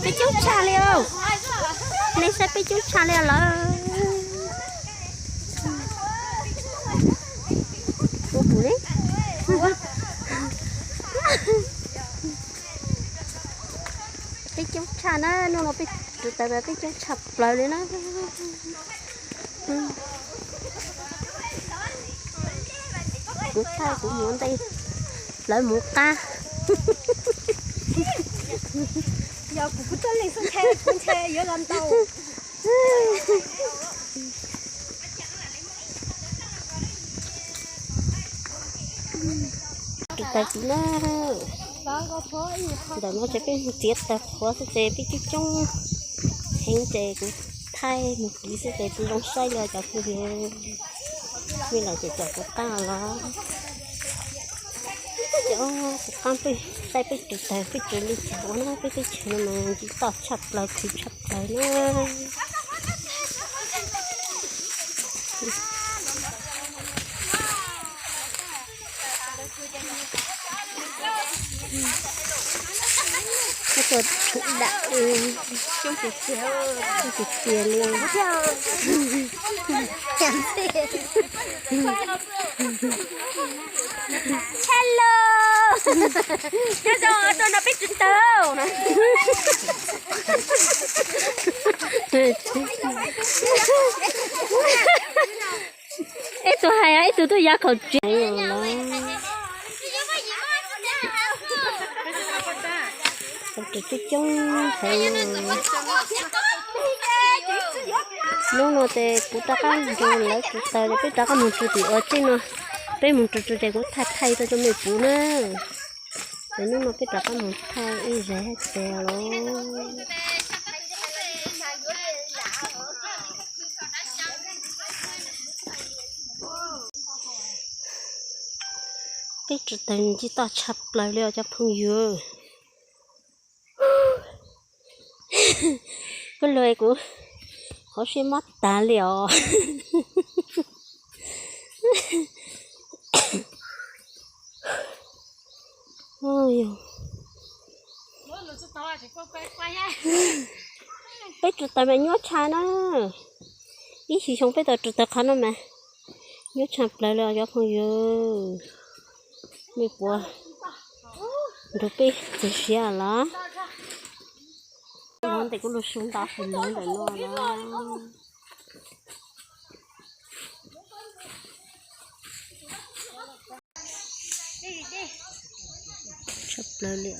Peb coob tshaj li os. Nej saib peb coob tshaj li lawm. Ua pum li. Peb coob tshaj na, hnub no peb tus taws mas peb coob tshaj plaws li na. Kuv thaij kuv mus ntej, lawv mus qab. Yog kuv kuv txoj leej xub ntshe kuv ntshe yuav los ntau. Tus taws tid na. Ntawm no ces peb txiav taws qhuav xwb ces peb coob coob heev ces kuv thaij mus tid xwb ces tsis zoo saib li cov phooj ywg. Nej los ces cov kuv qab los. Cov kuv qab peb saib peb tus taws peb tus li cas ua na, peb teb chaws no mas ntsib toj tshaj plaws khwv tshaj plaws na. Tus tshuv dam, coob tiag tiag li. Hello, nyob zoo, tuaj nrog peb tus taws. Ib tug hais ib tug tuaj ya khaum tsev. Tus taws coob heev. Hnub no ces kuv rov qab nrug lawv tus taws, peb rov qab mus tsuj tim ua tsev no. Peb mus tsuj tsuj ces kuv thaij thaij rau cov mej pum na. Ces hnub no peb rov qab mus thaij ib zes hab tes los. Peb tus taws ntsib toj tshaj plaws li os cov phooj ywg. Koj lug kuv qhov siab mob tag li os. Peb tus taws mas nyuaj tshaj na. Ib xyoo xyoo peb tau tus taws qhov no mas nyuaj tshaj plaws li os cov phooj ywg. Mej puas nrug peb txiav siav los? Hnub ntawm kuv lug su nto sim nuav ntawm no na. Tshaj plaws li.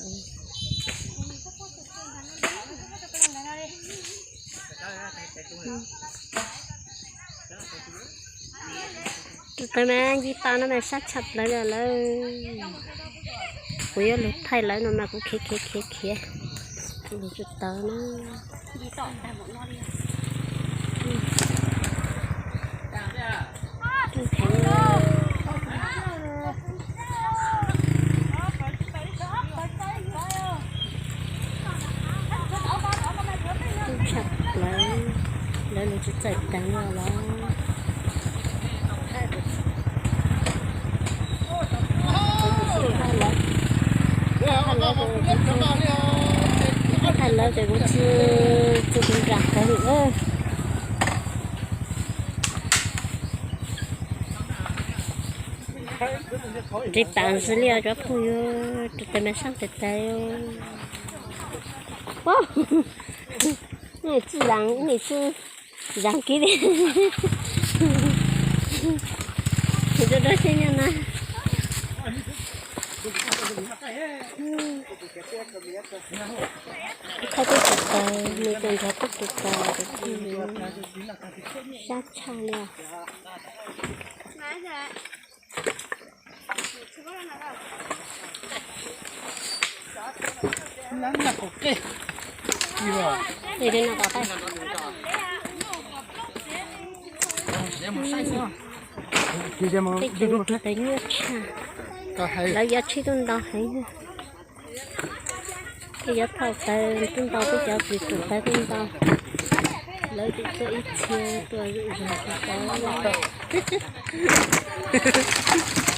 Tus taws mas nce toj no mas sab tshaj plaws li lawm. Kuv yuav lug thaij lawv no mas kuv khiav khiav khiav khiav, kuv lug tsis tau na. Tshaj plaws, lawv lug tsis txawj taag no los. Thaij lawv ces kuv tsi txug kuv nram qhov li. Nqis pam ntsis li os cov phooj ywg, tus taws mas sab tes taws. Tsi zaam, ib tsi zaam kiv li. Kuv rau rau siab nyob na. Thaij peb tus taws, nws tseem nrog peb tus taws, sab tshaj li. Peb cov tus taws nyuaj tshaj, lawv yuav tsheb tuaj ntau heev. Peb yuav thauj taws tuaj ntau, peb cov tus taws tuaj ntau, lawv tseem tuaj ib txhia tuaj zuj zus tsis tau.